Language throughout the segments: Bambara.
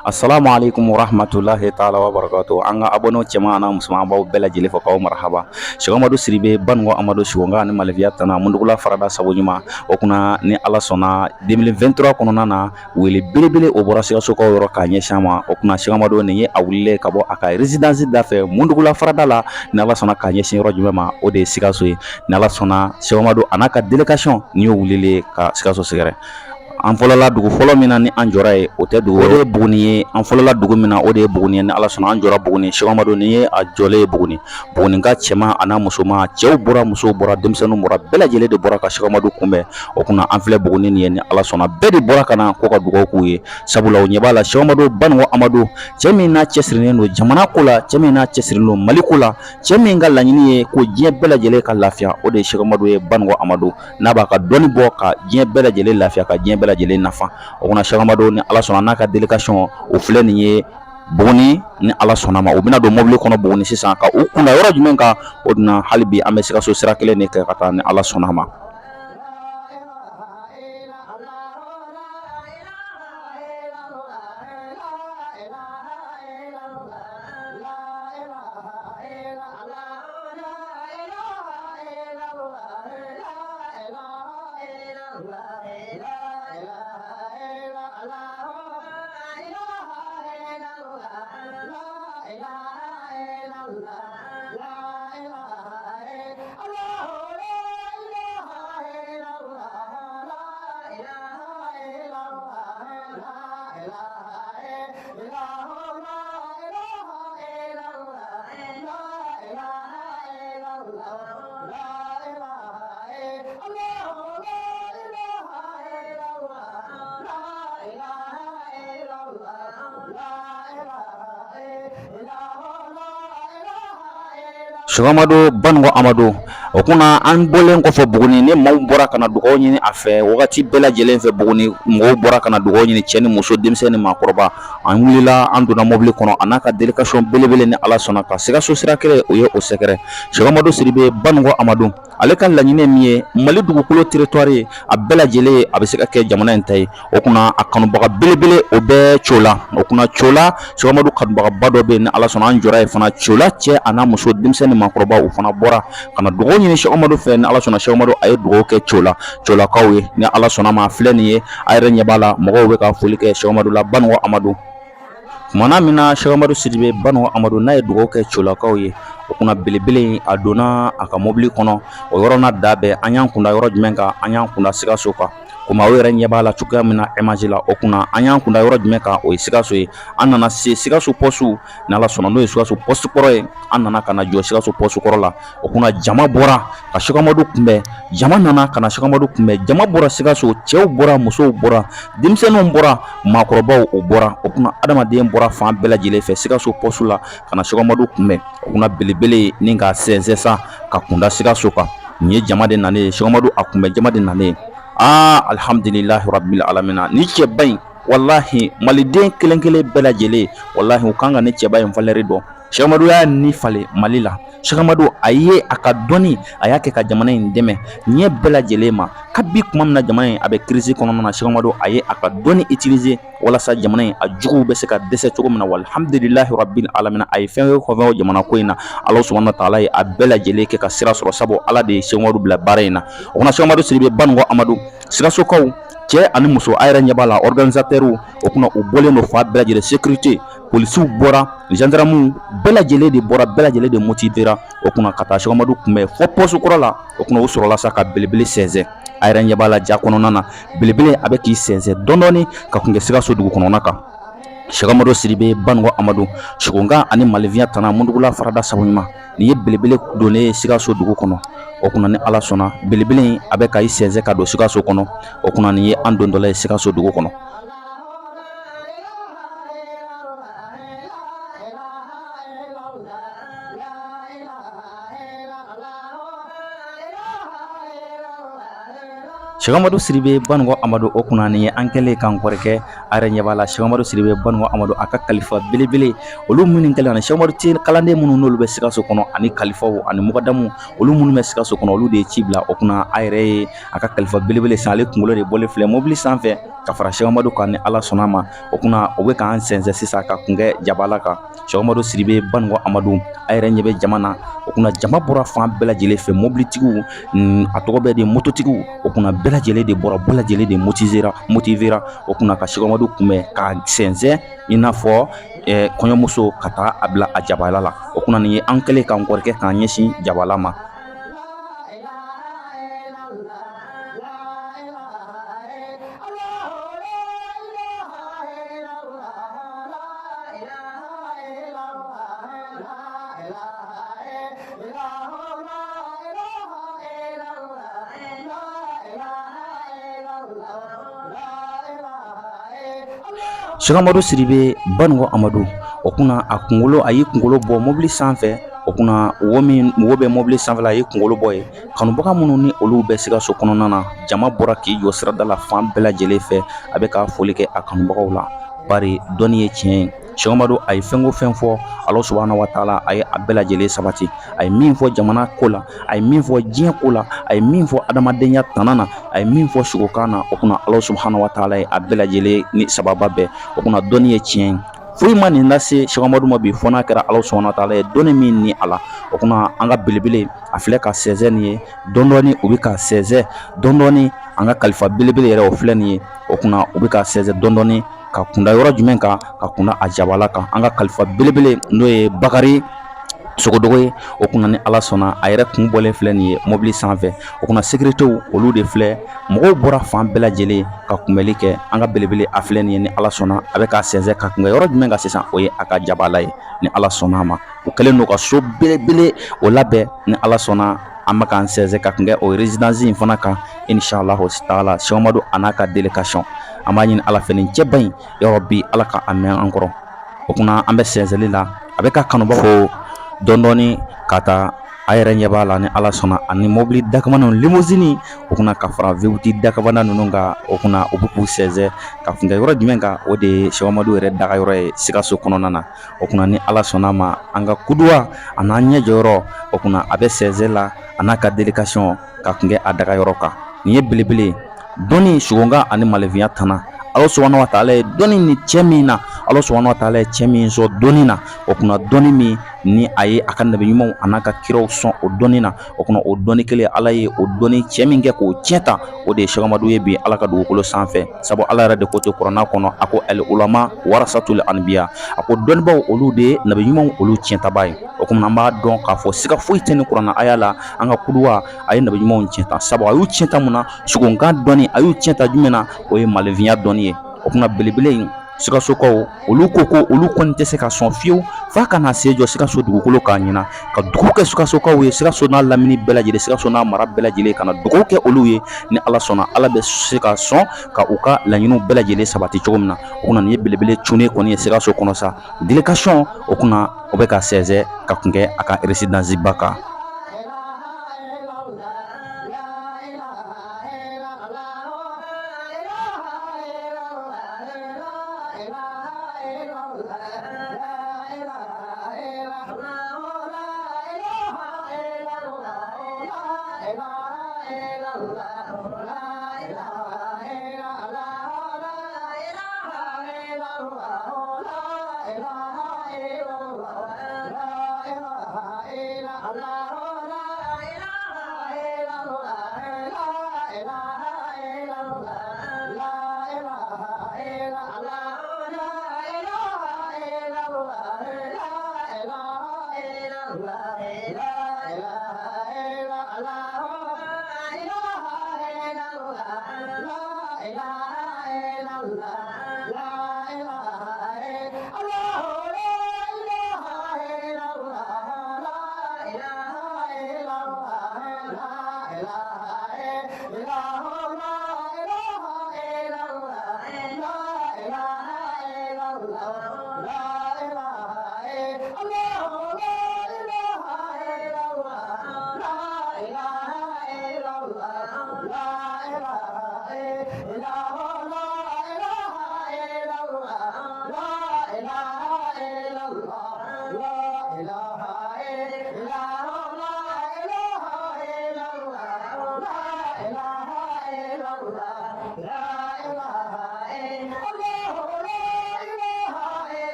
Assalamu alaikum warahmatullahi taala wabarakatuh. An ka abonné cɛman n'a musoman, an b'aw bɛɛ lajɛlen fo k'aw marahaba. Sɛki Amadu Sidibe, Banunkɔ Amadu, Sikonka ani Malifiya tana, Mundugula farada sago ɲuman. O kunna ni Ala sɔnna, 2023 kɔnɔna na, wele belebele o bɔra Sikasokaw yɔrɔ k'a ɲɛsin an ma. O kunna Sɛki Amadu nin ye a wulilen ka bɔ a ka résidence da fɛ Mundugula farada la, ni Ala sɔnna, k'a ɲɛsin yɔrɔ jumɛn ma? O de ye Sikaso ye. Ni Ala sɔnna, Sɛki Amadu a n'a ka délégation ni y'o wulilen ka Sikaso sɛgɛrɛ. An fɔlɔla dugu fɔlɔ min na ni an jɔra ye, o tɛ dugu, o de ye Buguni ye. An fɔlɔla dugu min na, o de ye Buguni ye. Ni Ala sɔnna, an jɔra Buguni. Sɛki Amadu nin ye a jɔlen ye Buguni. Buguni ka cɛman a n'a musoman, cɛw bɔra, musow bɔra, denmisɛnninw bɔra, bɛɛ lajɛlen de bɔra ka Sɛki Amadu kunbɛn. O kunna an filɛ Buguni nin ye. Ni Ala sɔnna, bɛɛ de bɔra ka na ko ka dugawu k'u ye, sabula o ɲɛ b'a la, Sɛki Amadu Banunkɔ Amadu, cɛ min n'a cɛsirilen don jamana ko la, cɛ min n'a cɛsirilen don Mali ko la, cɛ min ka laɲini ye ko diɲɛ bɛɛ lajɛlen ka lafiya, o de ye Sɛki Amadu ye, Banunkɔ Amadu, n'a b'a ka dɔnni bɔ ka diɲɛ bɛɛ lajɛlen lafiya, ka diɲɛ bɛɛ lajɛlen nafa. O kunna Sɛki Amadu, ni Ala sɔnna, n'a ka délégation o filɛ nin ye Buguni. Ni Ala sɔnna ma, u bɛna don mobili kɔnɔ Buguni sisan ka u kunda yɔrɔ jumɛn kan? O dun hali bi an bɛ Sikaso sira kelen de kɛ ka taa, ni Ala sɔnna ma. Sɛki Amadu Banunkɔ Amadu, o kunna an bɔlen kɔfɛ Buguni, ni maaw bɔra ka na dugawu ɲini a fɛ wagati bɛɛ lajɛlen fɛ. Buguni mɔgɔw bɔra ka na dugawu ɲini, cɛ ni muso, denmisɛn ni maakɔrɔba. An wulila, an donna mobili kɔnɔ a n'a ka délégation belebele, ni Ala sɔnna, ka Sikaso sira kelen o ye o sɛgɛrɛ. Sɛki Amadu Sidibe Banunkɔ Amadu, ale ka laɲini min ye Mali dugukolo territoire ye a bɛɛ lajɛlen, a bɛ se ka kɛ jamana in ta ye. O kunna a kanubaga belebele o bɛ Cola. O kunna Cola, Sɛki Amadu kanubagaba dɔ bɛ yen. Ni Ala sɔnna, an jɔra yen fana. Cola cɛ a n'a muso, denmisɛn ni maakɔrɔba, o fana bɔra ka na dugawu ɲini Sɛki Amadu fɛ. Ni Ala sɔnna, Sɛki Amadu a ye dugawu kɛ Cola, Colakaw ye. Ni Ala sɔnna ma, filɛ nin ye, a yɛrɛ ɲɛ b'a la, mɔgɔw bɛ ka foli kɛ Sɛki Amadu la, Banunkɔ Amadu. Kumana min na Sɛki Amadu Sidibe Banunkɔ Amadu n'a ye dugawu kɛ Colakaw ye, o kunna belebele in a donna a ka mobili kɔnɔ. O yɔrɔ n'a da bɛɛ, an y'an kunda yɔrɔ jumɛn kan? An y'an kunda Sikaso kan, komi aw yɛrɛ ɲɛ b'a la cogoya min na image la. O kunna an y'an kunda yɔrɔ jumɛn kan? O ye Sikaso ye. An nana se Sikaso poste, ni Ala sɔnna, n'o ye Sikaso poste kɔrɔ ye. An nana ka na jɔ Sikaso poste kɔrɔ la. O kunna jama bɔra ka Sɛki Amadu kunbɛn. Jama nana ka na Sɛki Amadu kunbɛn. Jama bɔra Sikaso, cɛw bɔra, musow bɔra, denmisɛnninw bɔra, maakɔrɔbaw o bɔra. O kunna adamaden bɔra fan bɛɛ lajɛlen fɛ Sikaso poste la ka na Sɛki Amadu kunbɛn. O kunna belebele ni ka sɛnsɛn sa ka kunda Sikaso kan. Nin ye jama de nanen ye, Sɛki Amadu a kunbɛn jama de nanen ye. Aa, alhamdulilahi rabbil alamina. Ni cɛba in, walahi, maliden kelen kelen bɛɛ lajɛlen, walahi, u kan ka ni cɛba in valeur dɔn. Sɛki Amadu y'a ni falen Mali la. Sɛki Amadu a ye a ka dɔnni a y'a kɛ ka jamana in dɛmɛ ɲɛ bɛɛ lajɛlen ma. Kabi tuma min na jamana in a bɛ crise kɔnɔna na, Sɛki Amadu a ye a ka dɔnni utiliser walasa jamana in a juguw bɛ se ka dɛsɛ cogo min na. Alhamdulilahi rabbil alamina. A ye fɛn o fɛn jamana ko in na, Ala subahana taala ye a bɛɛ lajɛlen kɛ ka sira sɔrɔ, sabu Ala de ye Sɛki Amadu bila baara in na. O kunna Sɛki Amadu Sidibe Banunkɔ Amadu, Sikasokaw cɛ ani muso, a yɛrɛ ɲɛ b'a la, organisateurs, o kunna u bɔlen don fan bɛɛ lajɛlen, sécurité, polisiw bɔra, gendarmew bɛɛ lajɛlen de bɔra, bɛɛ lajɛlen de motivera. O kunna ka taa Sɛki Amadu kunbɛn fo poste kɔrɔ la. O kunna u sɔrɔla sa ka belebele sɛnsɛn. A yɛrɛ ɲɛ b'a la ja kɔnɔna na, belebele a bɛ k'i sɛnsɛn dɔɔnin ka kun kɛ Sikaso dugu kɔnɔna kan. Sɛki Amadu Sidibe Banunkɔ Amadu, Sikonka ani Malifiya tana, Mundugula farada sabu ɲuman. Nin ye belebele donnen ye Sikaso dugu kɔnɔ. O kunna ni Ala sɔnna, belebele in a bɛ ka i sɛnsɛn ka don Sikaso kɔnɔ. O kunna nin ye an dontɔla ye Sikaso dugu kɔnɔ. Sɛki Amadu Sidibe Banunkɔ Amadu, o kunna nin ye an kɛlen k'an kɔrɔkɛ, a yɛrɛ ɲɛ b'a la, Sɛki Amadu Sidibe Banunkɔ Amadu, a ka kalifa belebele olu minnu kɛlen ani Sɛki Amadu kalanden minnu n'olu bɛ Sikaso kɔnɔ, ani kalifaw ani mɔgɔdamu olu minnu bɛ Sikaso kɔnɔ, olu de ye ci bila. O kunna a yɛrɛ ye a ka kalifa belebele san, ale kunkolo de bɔlen filɛ mobili sanfɛ ka fara Sɛki Amadu kan ni Ala sɔnna a ma. O kunna o bɛ k'an sɛnsɛn sisan ka kunkɛ jabala kan. Sɛki Amadu Sidibe Banunkɔ Amadu, a yɛrɛ ɲɛ bɛ jama na. O kunna jama bɔra fan bɛɛ lajɛlen fɛ, mobilitigiw, a tɔgɔ bɛ di, mototigiw, o kunna bɛɛ lajɛlen de bɔra, bɛɛ lajɛlen de motivera. O kunna ka Sɛki Amadu kunbɛn ka sɛnsɛn i n'a fɔ kɔɲɔmuso ka taa a bila a jabala la. O kunna nin ye an kɛlen k'an kɔrɔkɛ k'an ɲɛsin jabala ma. Sɛki Amadu Sidibe Banunkɔ Amadu, o kunna a kunkolo, a y'i kunkolo bɔ mobili sanfɛ. O kunna wo min wo bɛ mobili sanfɛ, a y'i kunkolo bɔ yen. Kanubaga minnu ni olu bɛ Sikaso kɔnɔna na, jama bɔra k'i jɔ sirada la fan bɛɛ lajɛlen fɛ, a bɛ ka foli kɛ a kanubagaw la, bari dɔnni ye tiɲɛ ye. Sɛki Amadu a ye fɛn o fɛn fɔ, Ala subahana wa taala a ye a bɛɛ lajɛlen sabati. A ye min fɔ jamana ko la, a ye min fɔ diɲɛ ko la, a ye min fɔ adamadenya tana na, a ye min fɔ sugokan na, o kunna Ala subahana wa taala ye a bɛɛ lajɛlen ni sababa bɛɛ. O kunna dɔnni ye tiɲɛ ye. Foyi ma nin lase Sɛki Amadu ma bi fo n'a kɛra Ala subahana wa taala ye dɔnni min ni a la. O kunna an ka belebele a filɛ ka sɛnsɛn nin ye dɔɔni, u bɛ ka sɛnsɛn dɔɔni. An ka kalifa belebele yɛrɛ, o filɛ nin ye. O kunna u bɛ ka sɛnsɛn dɔɔni ka kunda yɔrɔ jumɛn kan? Ka kunda a jabala kan. An ka kalifa belebele n'o ye Bakari Sogodogo ye, o kunna ni Ala sɔnna, a yɛrɛ kun bɔlen filɛ nin ye mobili sanfɛ. O kunna sécuritéw olu de filɛ, mɔgɔw bɔra fan bɛɛ lajɛlen ka kunbɛnli kɛ. An ka belebele a filɛ nin ye ni Ala sɔnna, a bɛ ka sɛnsɛn ka kunbɛn yɔrɔ jumɛn kan sisan? O ye a ka jabala ye ni Ala sɔnna a ma. U kɛlen don ka so belebele o labɛn ni Ala sɔnna, an bɛ k'an sɛnsɛn ka kun o résidence in fana kan, inshallah taala. Sɛki Amadu a n'a ka délégation, an b'a ɲini Ala fɛ, nin cɛba in, ya Rabbi, Ala ka a mɛn an kɔrɔ. O kunna an bɛ sɛnsɛnli la, a bɛ ka kanubaga fo dɔɔni ka taa. A yɛrɛ ɲɛ b'a la ni Ala sɔnna, ani mobili dakabana limousine, o kunna ka fara V8 dakabana ninnu kan. O kunna u bɛ k'u sɛnsɛn ka kun yɔrɔ jumɛn kan? O de ye Sɛki Amadu yɛrɛ daga yɔrɔ ye Sikaso kɔnɔna na. O kunna ni Ala sɔnna a ma, an ka kuduwa a n'an ɲɛ jɔyɔrɔ, o kunna a bɛ sɛnsɛn la a n'a ka délégation ka kun kɛ a daga yɔrɔ kan. Nin ye belebele dɔnni sugonkan ani maninfinya tana. Ala subahana wa taala ye dɔnni ni cɛ min na, Ala subahana wa taala ye cɛ min sɔn dɔnni na, o kunna dɔnni min ni a ye a ka nabi ɲumanw a n'a ka kiraw sɔn o dɔnni na, o kunna o dɔnni kelen, Ala ye o dɔnni cɛ min kɛ k'o tiɲɛ ta, o de ye Sɛki Amadu ye bi Ala ka dugukolo sanfɛ. Sabu Ala yɛrɛ de ko ten kuranɛ kɔnɔ, a ko al ulama warasatul anbiya, a ko dɔnnibaw olu de ye nabi ɲumanw olu tiɲɛtaba ye. O kuma an b'a dɔn k'a fɔ siga foyi tɛ ni kuranɛ aya la, an ka kuduwa a ye nabi ɲumanw tiɲɛ ta. Sabu a y'u tiɲɛ ta mun na? Sugonkan dɔnni. A y'u tiɲɛ ta jumɛn na? O ye maninfinya dɔnni ye. O kuma belebele in, Sikasokaw olu ko ko olu kɔni tɛ se ka sɔn fiyewu f'a ka na sen jɔ Sikaso dugukolo kan ɲinan, ka dugawu kɛ Sikasokaw ye, Sikaso n'a lamini bɛɛ lajɛlen, Sikaso n'a mara bɛɛ lajɛlen, ka na dugawu kɛ olu ye ni Ala sɔnna, Ala bɛ se ka sɔn ka u ka laɲiniw bɛɛ lajɛlen sabati cogo min na. O kunna nin ye belebele cunnen kɔni ye Sikaso kɔnɔ sa. Délégation, o kunna o bɛ ka sɛnsɛn ka kun kɛ a ka résidence ba kan.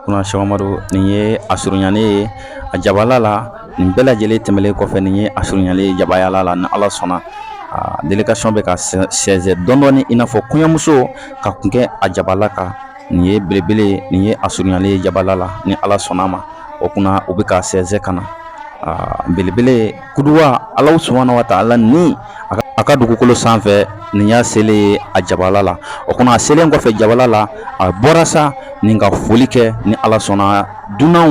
Kunna Sɛki Amadu, nin ye a surunyalen ye a jabala la. Nin bɛɛ lajɛlen tɛmɛnen kɔfɛ, nin ye a surunyalen ye jabayala la. Ni Ala sɔnna, délégation bɛ ka sɛnsɛn dɔɔnin, i n'a fɔ kɔɲɔmuso ka kun kɛ a jabala kan. Nin ye belebele, nin ye a surunyalen ye jabala la, ni Ala sɔnna ma. O kunna u bɛ ka sɛnsɛn ka na belebele kuduwa Ala subahana wa taala ni a ka dugukolo sanfɛ. Nin y'a selen ye a jabala la. O kunna a selen kɔfɛ jabala la, a bɔra sa nin ka foli kɛ, ni Ala sɔnna, dunan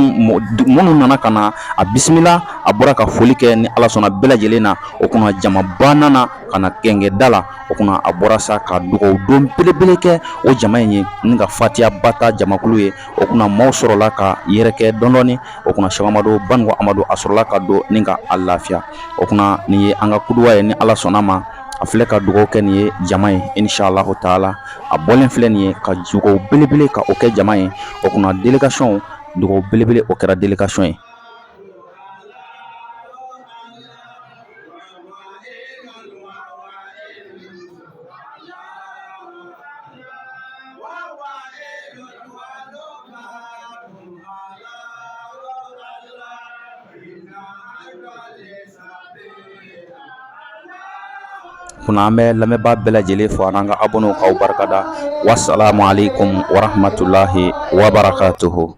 minnu nana ka na a bisimila. A bɔra ka foli kɛ, ni Ala sɔnna, bɛɛ lajɛlen na. O kunna jamaba nana ka na gɛngɛda la. O kunna a bɔra sa ka dugawu don belebele kɛ o jama in ye, ni ka fatiyaba ta jamakulu ye. O kunna maaw sɔrɔla ka yɛrɛkɛ dɔɔnin. O kunna Sɛki Amadu Banugo Amadu, a sɔrɔla ka don ni ka a lafiya. O kunna nin ye an ka kuduwa ye, ni Ala sɔnna ma. A filɛ ka dugawu kɛ nin ye jama ye, inshallah taala. A bɔlen filɛ nin ye ka dugawu belebele ka o kɛ jama ye. O kunna délégation, dugawu belebele o kɛra délégation ye. Kunna an bɛ lamɛnbaa bɛɛ lajɛlen fo, an ka abonnéw, k'aw barikada. Wasalamu aleykum warahmatulahi wabarakatuhu.